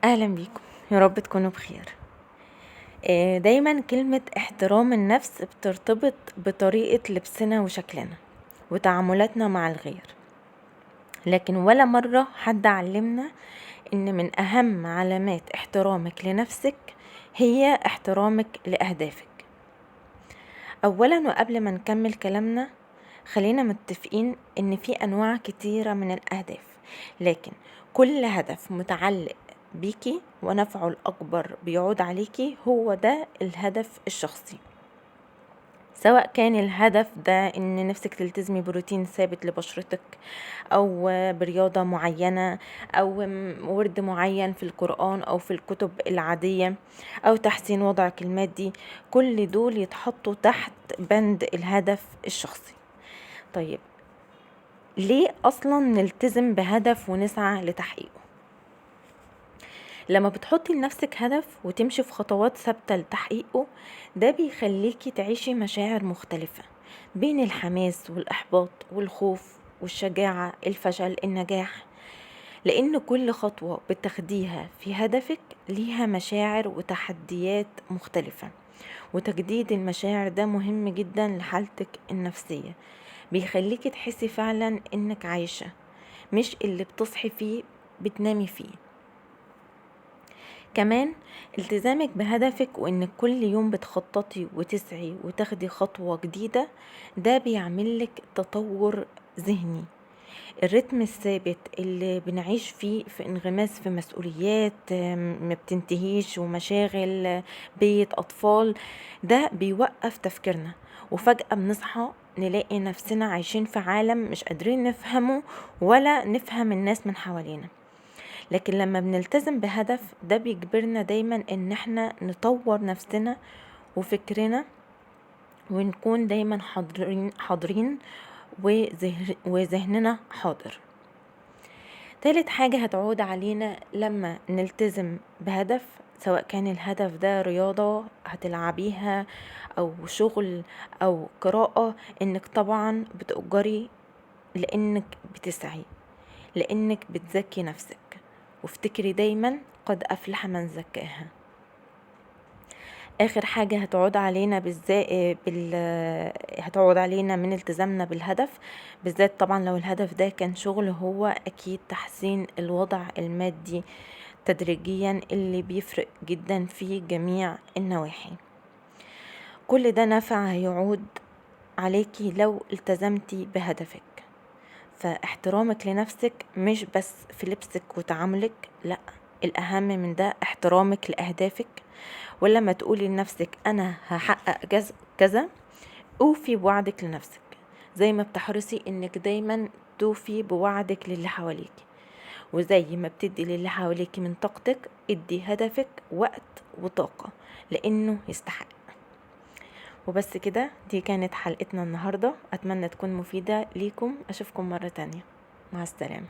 اهلا بيكم، يا رب تكونوا بخير. دايما كلمة احترام النفس بترتبط بطريقة لبسنا وشكلنا وتعاملاتنا مع الغير، لكن ولا مرة حد علمنا ان من اهم علامات احترامك لنفسك هي احترامك لأهدافك. اولا وقبل ما نكمل كلامنا خلينا متفقين ان في انواع كتيرة من الاهداف، لكن كل هدف متعلق بيكي ونفعه الأكبر بيعود عليكي هو ده الهدف الشخصي. سواء كان الهدف ده ان نفسك تلتزمي بروتين ثابت لبشرتك، او برياضة معينة، او ورد معين في القرآن او في الكتب العادية، او تحسين وضعك المادي، كل دول يتحطوا تحت بند الهدف الشخصي. طيب ليه اصلا نلتزم بهدف ونسعى لتحقيقه؟ لما بتحطي لنفسك هدف وتمشي في خطوات ثابتة لتحقيقه، ده بيخليكي تعيشي مشاعر مختلفة بين الحماس والإحباط والخوف والشجاعة، الفشل، النجاح، لأن كل خطوة بتاخديها في هدفك ليها مشاعر وتحديات مختلفة، وتجديد المشاعر ده مهم جدا لحالتك النفسية، بيخليكي تحسي فعلا إنك عايشة، مش اللي بتصحي فيه بتنامي فيه. كمان التزامك بهدفك وإنك كل يوم بتخططي وتسعي وتاخدي خطوة جديدة، ده بيعملك تطور ذهني. الرتم الثابت اللي بنعيش فيه في انغماس في مسؤوليات ما بتنتهيش ومشاغل بيت أطفال، ده بيوقف تفكيرنا، وفجأة بنصحى نلاقي نفسنا عايشين في عالم مش قادرين نفهمه ولا نفهم الناس من حوالينا. لكن لما بنلتزم بهدف ده بيجبرنا دايما ان احنا نطور نفسنا وفكرنا، ونكون دايما حاضرين وذهننا حاضر. تالت حاجة هتعود علينا لما نلتزم بهدف، سواء كان الهدف ده رياضة هتلعبيها او شغل او قراءة، انك طبعا بتأجري لانك بتسعي، لانك بتزكي نفسك. وافتكري دايما قد أفلح من زكاها. آخر حاجة هتعود علينا هتعود علينا من التزامنا بالهدف، بالذات طبعا لو الهدف ده كان شغل، هو أكيد تحسين الوضع المادي تدريجيا اللي بيفرق جدا في جميع النواحي. كل ده نفع هيعود عليكي لو التزمتي بهدفك. فاحترامك لنفسك مش بس في لبسك وتعاملك، لا، الأهم من ده احترامك لأهدافك. ولما تقولي لنفسك أنا هحقق كذا، أوفي بوعدك لنفسك، زي ما بتحرصي إنك دايما توفي بوعدك للي حواليك، وزي ما بتدي للي حواليك من طاقتك ادي هدفك وقت وطاقة لأنه يستحق. وبس كده، دي كانت حلقتنا النهاردة، أتمنى تكون مفيدة ليكم. أشوفكم مرة تانية، مع السلامة.